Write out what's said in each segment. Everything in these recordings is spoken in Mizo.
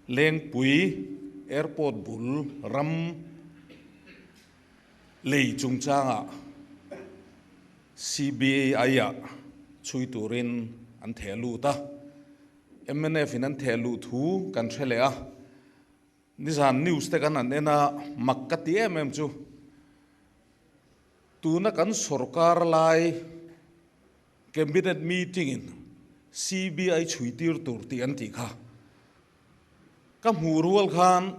Lengpui Airport bul ram lei chungchangah CBI-ah chhui turin an theh lut a, mnf in an theh luh thu kan hre leh a. Nizan news te kan han en a, mak ka ti em em chu tuna kan sorkar lai cabinet meeting in CBI chhui tir tur tih an tih kha ka hmuh rual khan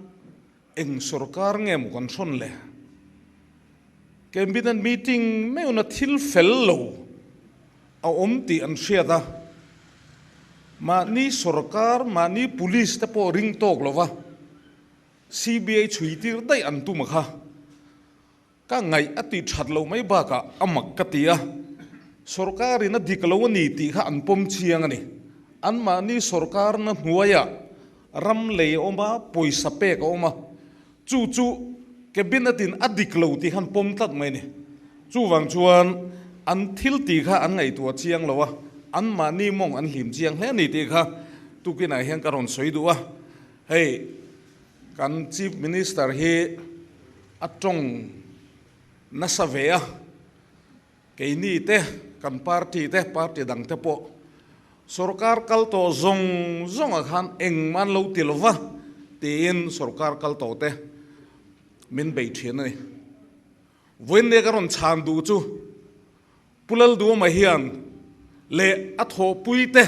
eng sorkar nge maw kan hrawn le? Cabinet meeting meuhna thil fel lo a awm tih an hriat a, mahni sorkar, mahni police te pawh ring tawk lova CBI chhui tir daih an tum a kha. Ka ngaih a tih that loh mai bakah a mak ka ti a, sorkarin a dik lo a ni tih kha an pawm chiang a ni. Anmahni sorkarna hnuaiah ram lei a awm a, pawisa pek a awm a, Chu chu Cabinet in a dik lo tih khan pawm tlat mai a ni. Chuvang chuan an thil tih kha an ngaihtuah chiang lo a, anmahni mawng an hlim chiang hle a ni tih kha tukinah hian ka rawn sawi duh a. Hei kan Chief Minister hi a tawng nasa ve a, keini te, kan party te, party dang te pawh sorkar kal tawh zawng zawngah khan engmah an lo ti lo va tiin sorkar kal tawh te min bei thin a ni. Vawiinne ka rawn chhan duh chu Pu Lalduama hian leh a thawhpui te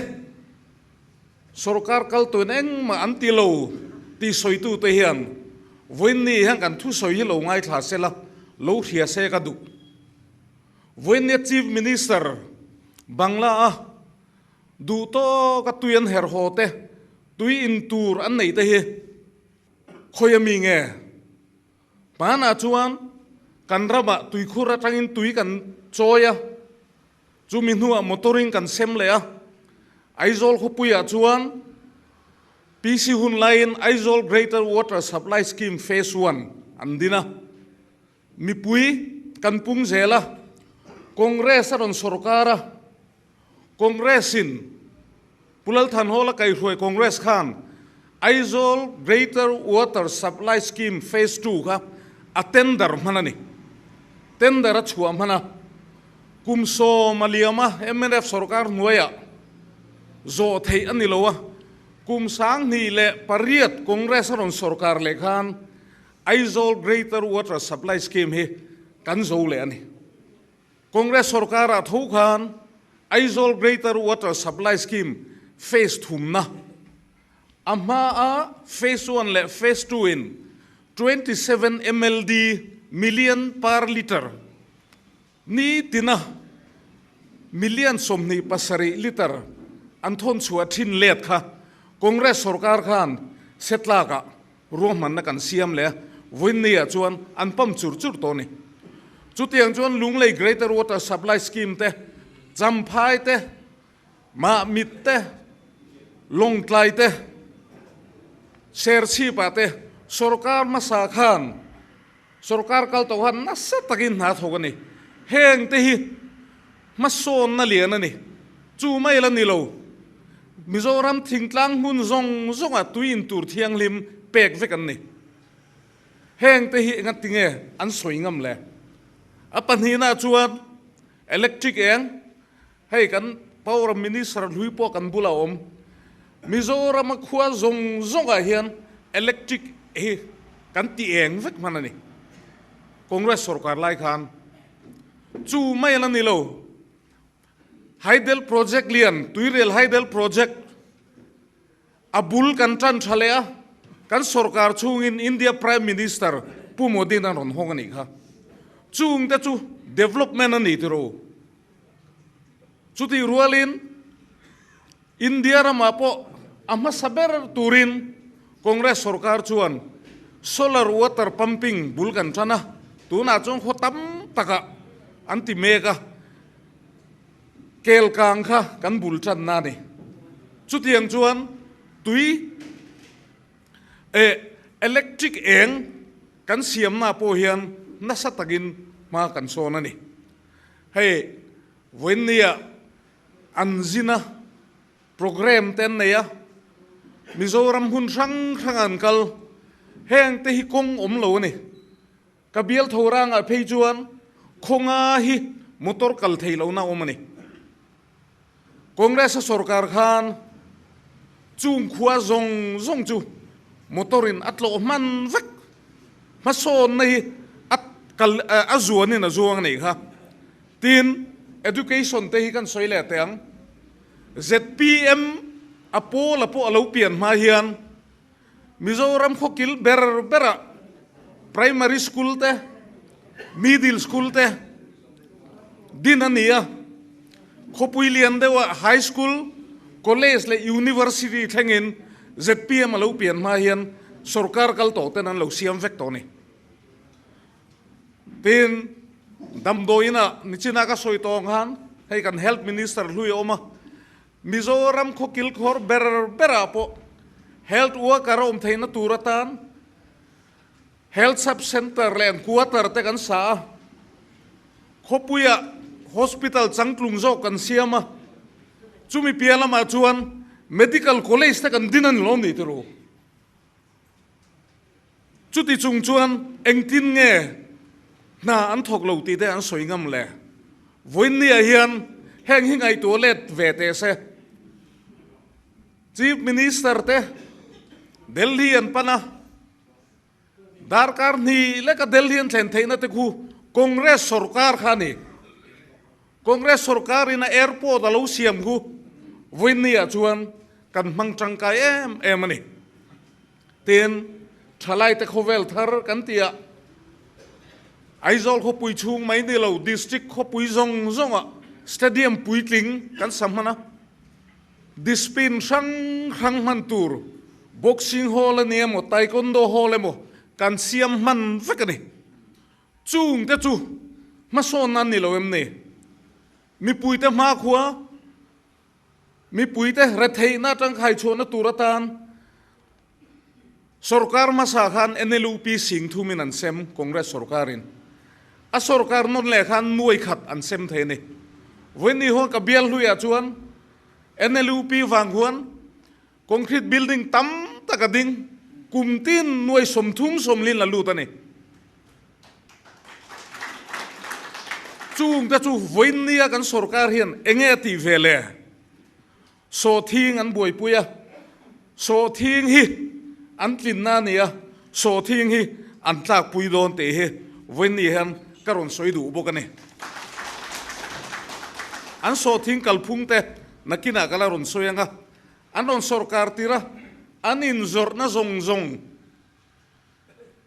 sorkar kal tawhin engmah an ti lo tih sawitute hian vawiinni hian kan thusawi hi lo ngaithla sela lo hria se ka duh. Vawiinnia Chief Minister Bangla a duh tawka tui an herh haw te, tui in tur an neih te hi khawi a mi nge? Hmanah chuan kan ramah tuikhur atangin tui kan chawi a, chumi hnuah motor-in kan sem leh a. Aizawl khawpuiah chuan PC hun laiin Aizawl Greater Water Supply Scheme Phase One an din a. Mipui kan pung zel a, Congress a rawn sawrkar a, Congress-in Pu Lalthanhawla kaihruai Congress khan Aizawl Greater Water Supply Scheme Phase Two kha a tender hman a ni. Tender a chhuah hman a, kum sawm a liam a, mnf sawrkar hnuaiah zawh theih a ni lo a, kum 2008 Congress a rawn sawrkar leh khan Aizawl Greater Water Supply Scheme hi kan zo leh a ni. Congress sawrkarah tho khan Aizawl Greater Water Supply Scheme Phase thumna a hmaa Phase One leh Phase Two in 27 mld million per litre nitina million 27 litre an thawn chhuah thin let kha Congress sawrkar khan setlakah Ruahmanna kan siam leh a, vawiinniah chuan an pump chur chur tawh a ni. Chutiang chuan Lunglei Greater Water Supply Scheme te, Champhai te, Mahmit te, Lawngtlai te, Serchhipah te sorkar hmasa khan sorkar kal tawh khan nasa takin hna thawk a ni. Heng te hi hmasawnna lian a ni. Chu mai la ni lo. Mizoram thingtlang hmun zawng zawngah tui in tur thianghlim pek vek an ni. Heng te hi engati nge an sawi ngam le? A pahnihna chuan electric eng, hei kan power minister hlui pawh kan bulah a awm. Mizorama khua zawng zawngah hian electric hi kan ti eng vek hman a ni. Congress sorkar lai khan chu mai la ni lo. Hydel project lian, Tuirel Hydel project a bul kan tan tha leh a, kan sorkar chhungin India Prime Minister Pu Modi-in a rawn hawng a nih kha. Chungte chu development a ni tiro. Chutih rualin India ramah pawh a hmasa ber turin Congress sorkar chuan solar water pumping bul kan tan a, tunah chuan khaw tam takah an ti mek a, kel kang kha kan bul tanna a ni. Chutiang chuan tui eh electric eng kan siamna pawh hian nasa takin hma kan sawn a ni. Hei vawiinnia an zina programme te an nei a, Mizoram hmun hrang hrangah an kal. Heng te hi kawng awm lo a ni. Ka bial tho rangah phei chuan khawnga hi motor kal thei lohna a awm a ni. Congress-a sorkar khan chung khua zawng zawng chu motor-in a tlawh hman vek. Hmasawnna hi a kal a zuanin a zuang a nih kha. Tin, education te hi kan sawi leh teh ang. Zpm a pawla pawh a lo pian hma hian Mizoram khawkil ber berah primary school te, middle school te din a ni a. Khawpui lian deuhah high school, college leh university thlengin zpm a lo pian hma hian sorkar kal tawh ten an lo siam vek tawh a ni. Tin, damdawiinah nichina ka sawi tawh ang khan hei kan health minister hlui a awm a, Mizoram khawkil khawr ber berah pawh health worker a awm theihna tur atan health sub centre leh an quarter te kan sa a, khawpuiah hospital changtlung zawk kan siam a, chumi piah lamah chuan medical college te kan din a ni lawm ni tiro. Chuti chung chuan engtin nge hna an thawk lo tih te an sawi ngam le? Vawiinniah hian heng hi ngaihtuah let ve teh se. Chief Minister te Delhi an pan a, darkar hnih leka Delhi an thlen theihna te khu Congress sorkar kha a ni. Congress sorkar in a airport a lo siam khu vawiinniah chuan kan hmang tangkai em em a ni. Tin, thalaite khawvel thar kan ti a, Aizawl khawpui chhung mai ni lo district khawpui zawng zawngah stadium puitling kan sa hman a, discipline hrang hrang hman tur boxing hall a ni emaw taekwondo hall emaw kan siam hman vek a ni. Chungte chu hmasawnna an ni lo em ni? Mipuite hmakhua Mipuite retheihna atang khaichhuahna tur atan sorkar hmasa khan NLUP sing thumin an sem, Congress sorkarin. A sorkar nawn leh khan nuai khat an sem thei a ni. Vawiin huan ka bial hluiah chuan NLUP vang huan concrete building tam tak a ding, kum tin nuai 30 sawmlin la lut a ni. Chungte chu vawiinnia kan sorkar hian enge a tih ve le? Sawhthing an buaipui a, sawhthing hi an tlinna a ni a, sawhthing hi an tlakpui dawn tih hi vawiinni hian ka rawn sawi duh bawk a ni. An sawhthing kalphungte nakinah ka la rawn sawi ang a, an rawn sorkar tir a, an inzawrhna zawng zawng,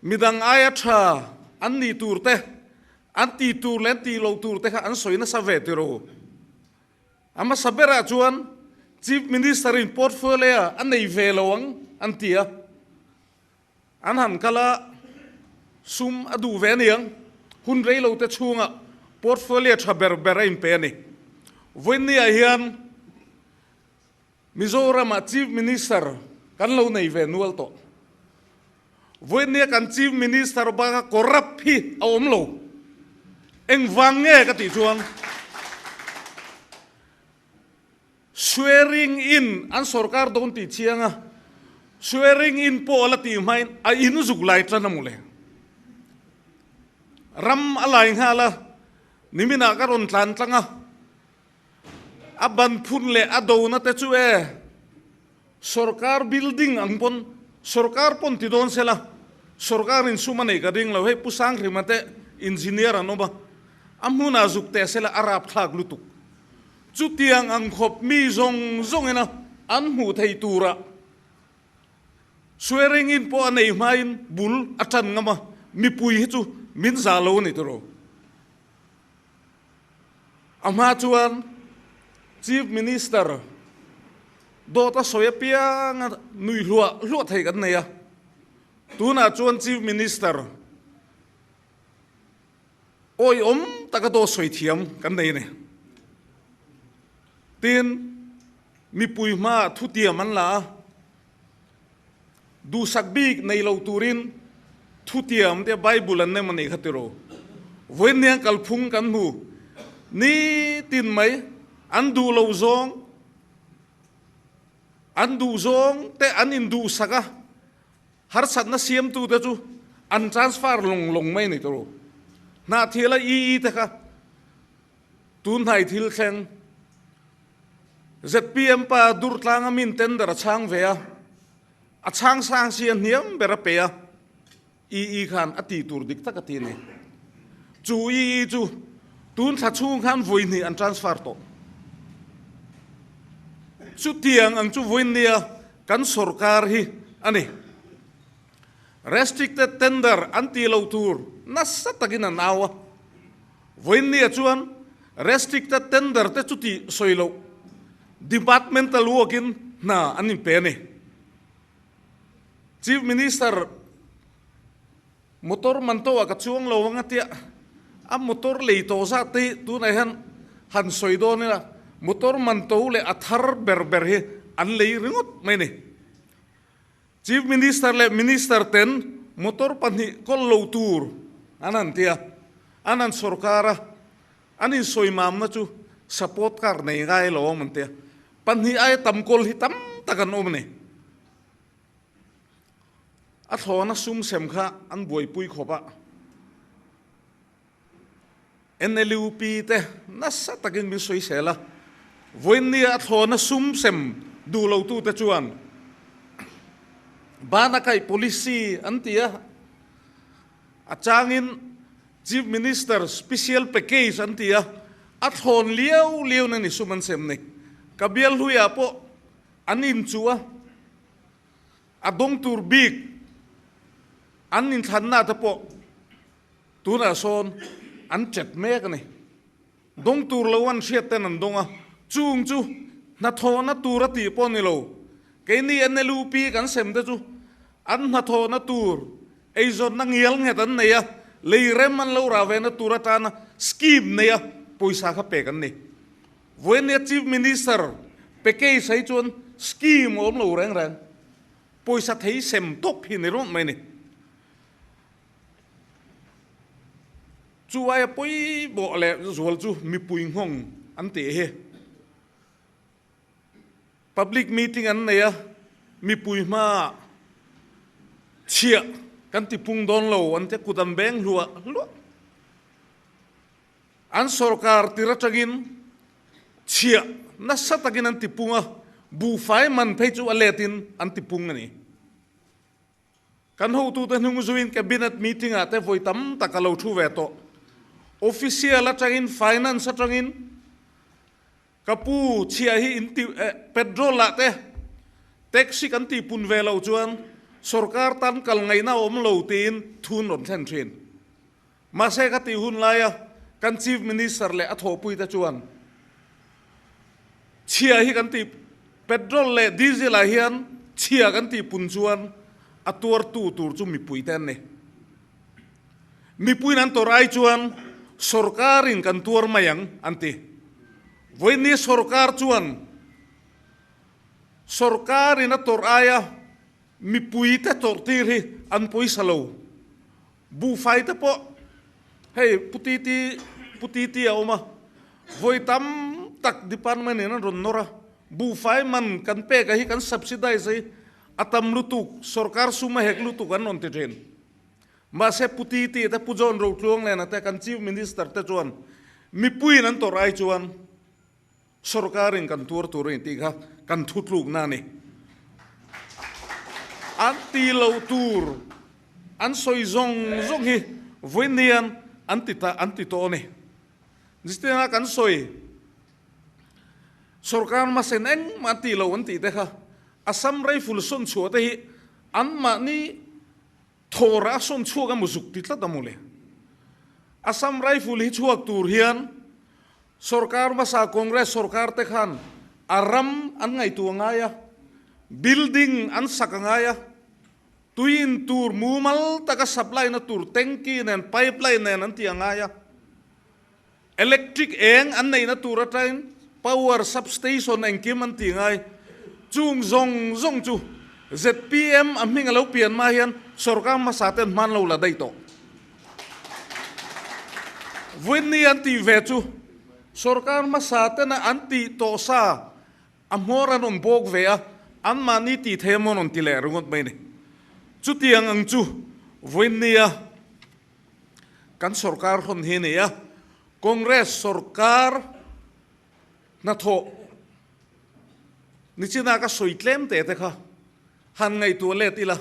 Midang aia tha an nih tur te, an tih tur leh an tih loh tur te kha an sawi nasa ve tir u. A hmasa berah chuan Chief Minister in portfolio a nei ve lo ang an ti a, an han kal a, sum a duh ve a niang, hun rei lo te chhungah portfolio tha ber ber a inpe a ni. Vawiinniah hian Mizoramah Chief Minister kan lo nei ve nual tawh. Vawinia kan Chief Minister baka corrupt hi a awm lo. Engvang nge ka tih chuan swearing in an sorkar dawn tih chiang a, swearing in pawh a la tih hmain a in zuk lai tan a mu le. Ram a lai nghal a, niminah ka rawn tlan tlang a. A ban phun leh a dona te chu e sorkar building ang pawn sorkar pawn ti dawn sela sorkar in sum a nei ka ring lo hei Pu Sanghrima te engineer an awm a a hmunah zuk teh sela a rapthlak lutuk chutiang ang khawp mi zawng zawng ina an hmuh thei tura swearing in pawh a nei hmain bul a tan ngam a mipui hi chu min zah lo a ni tiraw. A hma chuan Chief Minister dawt a sawi apianga nui hluah hluah thei kan nei a, tunah chuan Chief Minister awihawm taka dawt sawi thiam kan nei a ni. Tin, mipui hmaah thutiam an la a, Duhsak bik nei lo turin thutiam te Bible an nem a nih kha tiraw. Vawiinniang kalphung kan hmu nitin mai an duh lo zawng, An duhzawng te an induhsak a, harsatna siamtute chu an transfer lawng lawng mai a ni tawh. Hnahthiala EE te kha tun hnai thil thleng zpm pa Durtlanga min tender a chhang ve a, a chhang sang si a hniam ber a pe a, EE khan a tih tur dik tak a ti a ni. Chu EE chu tun thla chhung khan vawi hnih an transfer tawh. Chutiang ang chu vawi nia kan sorkar hi a ni. Restricted tender an tih loh tur nasa takin an au a. Vawi nia chuan restricted tender te chu tih sawi loh departmental work-in hna an inpe a ni. Chief Minister motor man to ah ka chuang lo ang a tia, a motor lei tawh zat te hi tunah hian han sawi dawn ila motor man to leh a thar ber ber hi an lei ringawt mai a ni. Chief Minister leh Minister ten motor pahnih kawl lo tur an han tia, an han sorkar a, an insawi mamna chu support car nei ngai lo awm an tia, Pahnih aia tam kawl hi tam tak an awm a ni. A thlawna sum sem kha an buaipui khawp a. NLUP te nasa takin min sawisel a. Vawiinnia a thlawna sum sem duh lotute chuan bana kaih policy an ti a. A changin Chief Minister special package an ti a, a thlawn liau liau na ni sum an sem ni. Ka bial hluiah pawh an inchuh a, a dawng tur bik an inthlanna te pawh tunah sawn an chet mek a ni. Dawng tur lo an hriat ten an dawng a, chung chu hnathawhna tur a tih pawh ni lo. Keini NLUP kan sem te chu an hnathawhna tur eizawnna ngial nghet an nei a, lei rem an lo rah ve na tur atana scheme nei a pawisa kha pek an ni. Vawinia Chief Minister package hi chuan scheme a awm lo reng reng, pawisa thei sem tawp hi ni rawt mai a ni. Chu aia pawimawh leh zual chu mipui nghawng an tih hi. Public meeting an nei a, mipui hmaah chhiah kan ti pung dawn lo an tia kut an beng hluah hluah. An sorkar tir atangin chhiah nasa takin an ti pung a, buhfai man phei chu a letin an ti pung a ni. Kan hotute hnung zuiin Cabinet meeting ah te vawi tam tak a lo thu ve tawh. Official atangin, finance atangin ka pu chhia hi in ti petrol ah te tax hi kan tih pun ve loh chuan sorkar tan kal ngaihna a awm lo tiin thun rawn thlen thin. Mahse ka tih hun laia kan Chief Minister leh a thawhpuite chuan chhia hi kan tih petrol leh diesel ah hian chhia kan tih pun chuan a tuartu tur chu mipuite an ni. Mipuiin an tawrh ai chuan sorkarin kan tuar mai ang an ti. Vawiinni sorkar chuan sorkarin a tawrh aia mipuite tawrh tir hi an pawisa lo. Buhfai te pawh hei Pu Titi Pu Titi a awm a, vawi tam tak department in an rawn nawr a, buhfai man kan pek a hi kan subsidize a hi a tam lutuk, sorkar sum a hek lutuk an rawn ti thin. Mahse Pu Titi te Pu John Rotluanglena te kan Chief Minister te chuan mipuiin an tawrh ai chuan Sorkarin kan tuar tur a ni tih kha kan thutlukna a ni. An ti lo tur an sawi zawng zawng hi vawiin hian an ti ta an ti tawh a ni. Zistina kan sawi sorkar hmasen engmah an ti lo an tih te kha Assam Rifle sawn chhuah te hi anmahni Thawra a sawn chhuak emaw zuk ti tlat a mawle. Assam Rifle hi chhuak tur hian Sorkar hmasa Congress sorkar te khan a ram an ngaihtuah ngai a, building an sak a ngai a, tui in tur mumal taka supply na tur tanky nen pipeline nen an tih a ngai a, electric eng an neihna tur atangin power substation engkim an tih ngai. Chung zawng zawng chu zpm a hming a lo pian hma hian sorkar hmasa ten hman lo la daih tawh. Vawiinni an tih ve chu sorkar hmasa tena an tih tawh sa a hmawr an rawn bawk ve a, Anmahni tih thei a maw rawn ti leh ringawt mai ni. Chutiang ang chu vawiinnia kan sorkar hawn hi a ni a, Congress sorkar hnathawh nichina ka sawi tlem teh te kha han ngaihtuah let ila,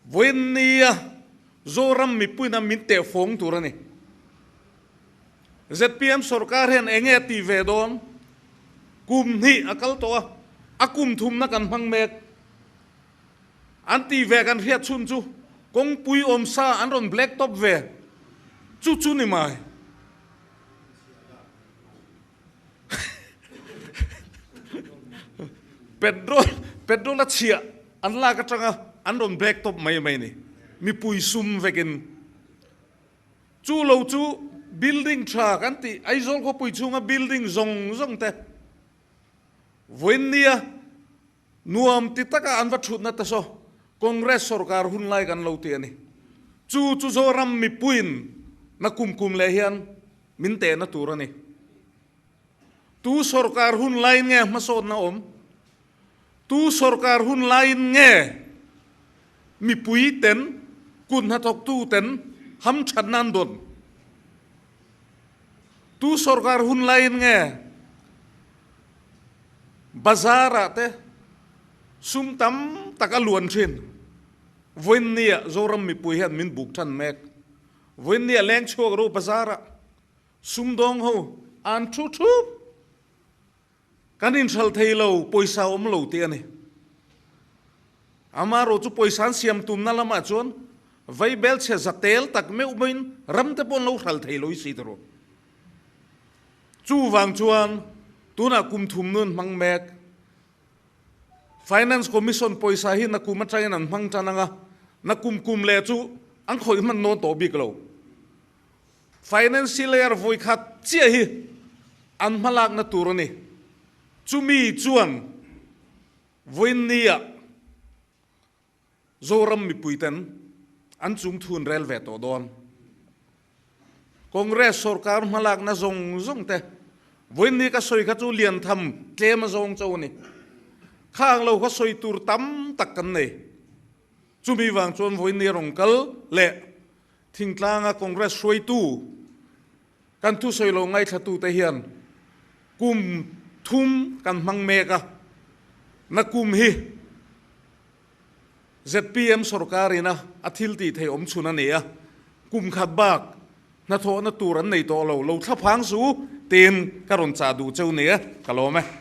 vawiinnia Zoram mipuina min tehfawng tur a ni. Zpm sorkar hian eng nge a tih ve dawn? Kum hnih a kal tawh a, a kum thumna kan hmang mek. An tih ve kan hriat chhun chu kawngpui awm sa an rawn black top ve chu chu ni mai. Petrol petrol a chhiah an lak atanga an rawn black top mai mai ni. Mipui sum vekin. Chu lo chu building tha kan tih Aizawl khawpui chhunga building zawng zawng te vawiinnia nuam ti taka an va thutna te saw Congress sorkar hun lai kan lo ti a ni. Chu chu Zoram mipuiin na kum kum leh hian min tehna tur a ni. Tu sorkar hun laiin nge hmasawnna awm? Tu sorkar hun laiin nge mipui ten kut hnathawktu ten hamthatna an dawn? Tu sorkar hun laiin nge bazar ah te sum tam tak a luan thin? Vawiinnia Zoram mipui hian min buk than mek. Vawiinnia leng chhuak ro bazar ah sumdawng ho an thu thup. Kan inhral thei lo, pawisa awm lo tih a ni. Amaherawh chu pawisa an siam tumna lamah chuan vaibel chhe za tel tak meuh meuhin ram te pawh an lo hral thei lo i si tawh. Chuvang chuan tunah kum thum nun hmang mek Finance Commission pawisa hi nakum atangin an hmang tan ang a, nakum kum leh chu an khawih hman nawn tawh bik lo. Financial year vawikhat chiah hi an hmalakna tur a ni. Chumi chuan vawiinnia Zoram mipuiten an chungthun rel ve tawh dawn. Congress sorkar hmalakna zawng zawng te vawiinni ka sawi kha chu lian tham tlem a zawng cho a ni. Khang lo kha sawi tur tam tak kan nei. Chumi vang chuan vawiinni rawn kal leh Thingtlanga Congress hruaitu kan thusawi lo ngaithlatute hian kum thum kan hmang mek a, na kum hi zpm sorkarin a a thil tih theih awm chhun a ni a, kum khat bak hnathawhna tur an nei tawh lo, lo thlaphang su tiin ka rawn chah duh cheu ni e, ka lawm e.